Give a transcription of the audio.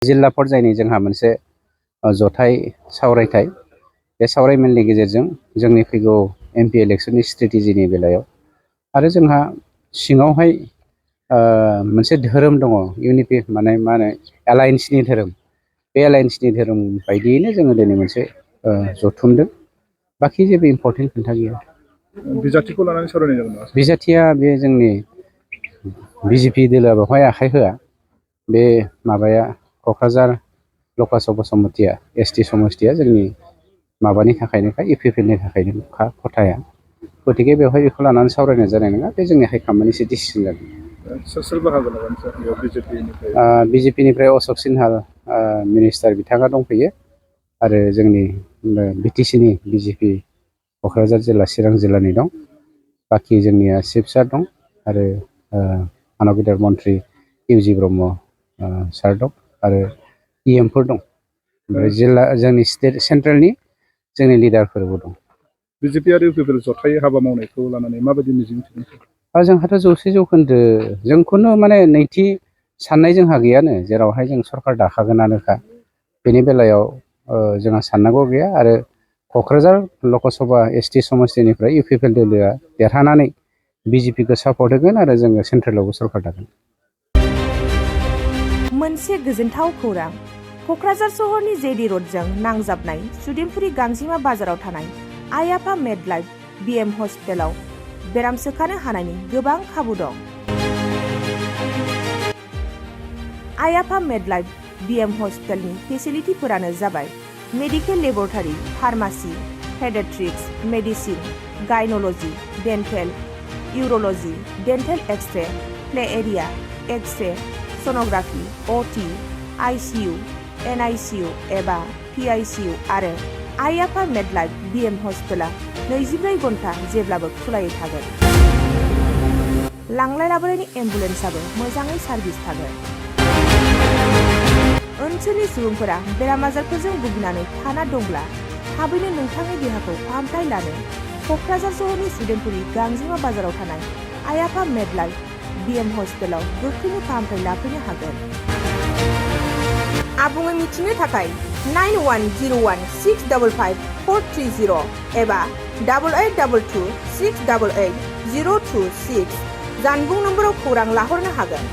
जिल्ला पर्यायनि जोंहा मोनसे जथाय सावरायथाय बे सावरायमेलनि गेजेरजों जोंनि फैगौ MP इलेक्शननि स्ट्रेटेजिनि बेलायाव आरो जोंहा सिङावहाय मोनसे धोरोम दङ इउनिटि माने मा होनो एलायन्सनि धोरोम बे एलायन्सनि धोरोम बायदियैनो जोङो दिनै मोनसे जथुमदों बाखि जेबो इम्पर्टेन्ट खोथा गैया। बिजाथिखौ लानानै सावरायनाय जागोन नामा? बिजाथिया बे जोंनि BJP दोलोआ बेवहाय आखाइ होआ। बे माबाया क'क्राझार लकसभा समस्तिया ST समस्तिया जोंनि माबानि थाखायनोखा UPPनि थाखायनोखा खथाया गतिके बेवहाय बेखौ लानानै सावरायनाय जानाय नङा बे जोंनि हाइकमान्डनिसो डिसिसन जागोन। सोर बाहागो लागोन सार बेयाव BJPनिफ्राय? BJPनिफ्राय अशक सिन्हाल मिनिस्टार बिथाङा दंफैयो आरो जोंनि BTCनि BJP क'क्राझार जिल्ला चिरां जिल्लानि दं बाखि जोंनिया चिफ सार दं आरो मानब गेदेर मन्थ्रि UG ब्रह्म सार दं आरो EMफोर दं ओमफ्राय जिल्ला जोंनि स्टेट सेन्ट्रेलनि जोंनि लिडारफोरबो दं। BJP आरो UPP जथायै हाबा मावनायखौ लानानै माबायदि मिजिंथिदों? जोंहाथ' 100% जोंखौनो माने नैथि साननाय जोंहा गैयानो जेरावहाय जों सरकार दाखागोनानोखा बेनि बेलायाव जोंहा साननांगौ गैया आरो क'क्राझार लकसभा ST समस्तिनिफ्राय UPP दोलोआ देरहानानै BJPखौ सापर्ट होगोन आरो जोङो सेन्ट्रेलावबो सरकार दागोन। मोनसे गोजोनथाव खौरां क'क्राझार सहरनि JD र'डजों नांजाबनाय सुदेमफुरि गांजिमा बाजाराव थानाय आइ आफा मेडलाइफ BM हस्पिटालाव बेराम सोखानो हानायनि गोबां खाबु दं। आइ आफा मेडलाइफ BM हस्पिटालनि फेसिलिटिफोरानो जाबाय medical laboratory, pharmacy, paediatrics, medicine, gynaecology, dental, urology, dental x-ray, play area, x-ray, sonography, OT, ICU, NICU एबा PICU आरो आइ आफा मेडलाइफ BM हस्पिटाला 24 घन्टा जेब्लाबो खुलायै थागोन। लांलाय लाबोलायनि एम्बुलेन्सआबो मोजाङै सार्भिस थागोन। ओनसोलनि सुबुंफोरा बेराम आजारफोरजों भुगिनानै थाना दंब्ला थाबैनो नोंथांनि देहाखौ फाहामथाय लानो क'क्राझार सहरनि सुदेमफुरि गांजिमा बाजाराव थानाय आइ आफा मेडलाइफ BM हस्पिटालाव गोख्रैनो फाहामथाय लाफैनो हागोन। आबुङै मिथिनो थाखाय 9101655430 एबा 8822688026 जानबुं नम्बराव खौरां लाहरनो हागोन।